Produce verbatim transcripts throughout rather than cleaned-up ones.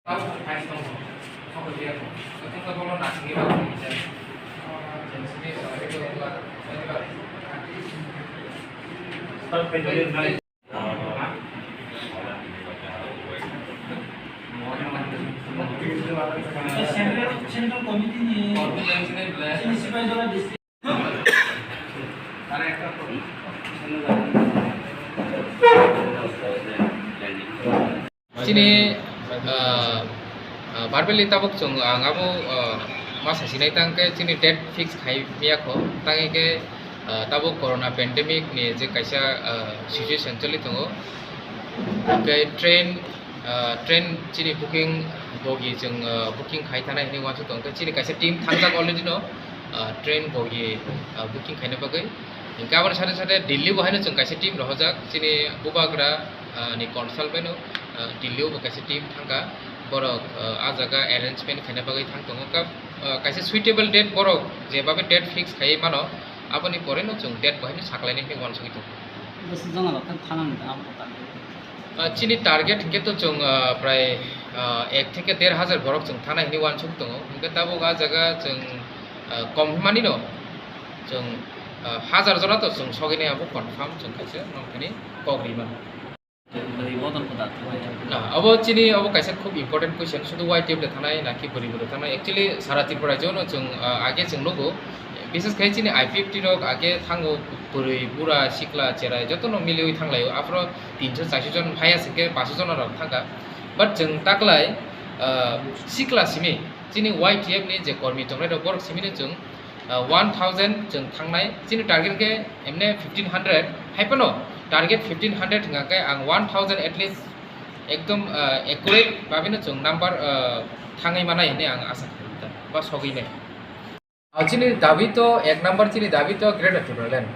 Central, Central Committee ni chini Sipaijala district. Chini, ah, ah, verbally tabuk chwng ang abo, ah, ma sasinai tang khe chini date fix khai miya kho, tang khe, ah, tabuk corona pandemic ni je kaisa, ah, situation choli tongo, tei train, ah, train chini booking bogi chwng, ah, booking khai thana hini uansuk tong khe chini kaisa team thangjak already no, ah, train bogi, ah, booking khaina bagwi. Hinkhe aboni sate sate Delhi bo haino chwng kaisa team rohorjak, chini bubagra, ah, ni council bai no, ah, Delhi o bo kaisa team thangkha, borok, ah, ah jaga arrangement khaina bagwi thang tongo. Ka-, ah, kaisa suitable date borok je babe date fix khaiwi mano, aboni pore no chwng date bo haino saklainai hinwi uansugwi tongo. Bwswk jona rok khe thanani da abo target? Ah, chini target hinkhe to chwng, ah, prai, ah, ek theke der hajar borok chwng thana hinwi uansugwi tongo. Hinkhe tabuk ah jaga chwng, ah, kom himani no chwng, ah, hajar jona to chwng sogwi nai abo confirm chwng kaisa nongkhani kok rima. Bwrwi bodol kwtal thanglaijak. Na, abo chini abo kaisa khub important question, sudu Y T F de thangnai naki bwrwi bwrwi thangnai? Actually, sara Tripura rajyo no chwng, ah, age chwng nugo, bises khai chini I P F T rok age thango, bwrwi, bura, sikla, cherai joto no miliwi thanglaio. Aphro tinso charso jon phaiya singkhe paso jon rok thangkha. But chwng taklai, ah, sikla simi chini Y T F ni je kormi tongnai rok borok simi no chwng ah, one thousand chwng thangnai, chini target khe emne fifteen hundred, hai phano target fifteen hundred hwnkha khe ang one thousand at least ekdom, ah, accurate babe no chwng number, ah, thangwi manai hinwi ang asa khlai kha ba sogwi nai. Ah, chini dabi to ek number, chini dabi to Greater Tipraland.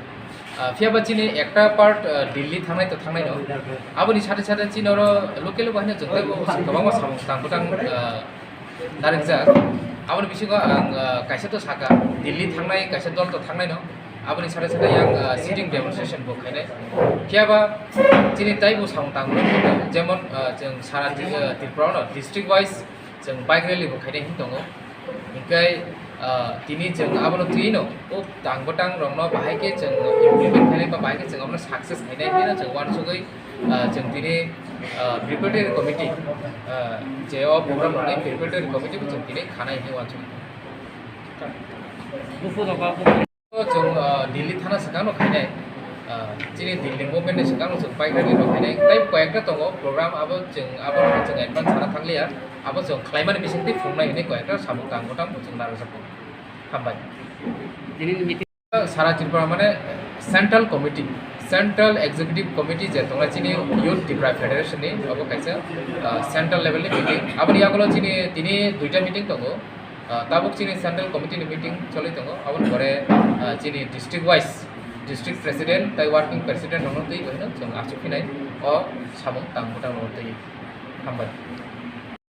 Ah, phiya ba chini ekta part, ah, Delhi thangnai to thangnai no. Aboni sate sate chini oro local bo haino chwng tei bo kwbangma samung tang bwtang, ah, narijak. Aboni bisingo ang, ah, kaisa to saka, Delhi thangnai kaisa dol to thangnai no. Aboni sate sate yang, ah, sitting demonstration bo khainai. Phiya ba chini tei bo samung tang bwtang, jemon, ah, chwng sara Tri-, ah, Tripura no district wise chwng bike rally bo khainai hin tongo. Hinkhe, ah, tini chwng abono twi no, o tang bwtang rokno bahai khe chwng implement khainai ba bahai khe chwng abono success khainai hinwi no chwng uansugwi, ah, chwng tini, ah, preparatory committee, ah, je o program rokni preparatory committee bo chwng tini khanai hinwi uansukha. Chwng, ah, Delhi thana swkang no khainai, ah, chini Delhi movement ni swkang no chwng bike rally rok khainai, tei koyekta tongo program, abo chwng, abo chwng advance sana thangliya, abo chwng khlaimani bisingtwi phunuknai hinwi koyekta samung tang bwtang bo chwng narwkjakgo. Hambai. Tini ni meeting. Sara Tripura mane Central Committee, Central Executive Committee je tongnai chini Youth Tripura Federation ni, abo kaisa, ah, central level ni meeting. Aboni yagulo chini tini duita meeting tongo. Ah, tabuk chini Central Committee ni meeting choli tongo, aboni pore, ah, chini district wise, district president tei working president rokno twi bai no chwng achuk phinai o samung tang bwtang rokno twi. Hambai.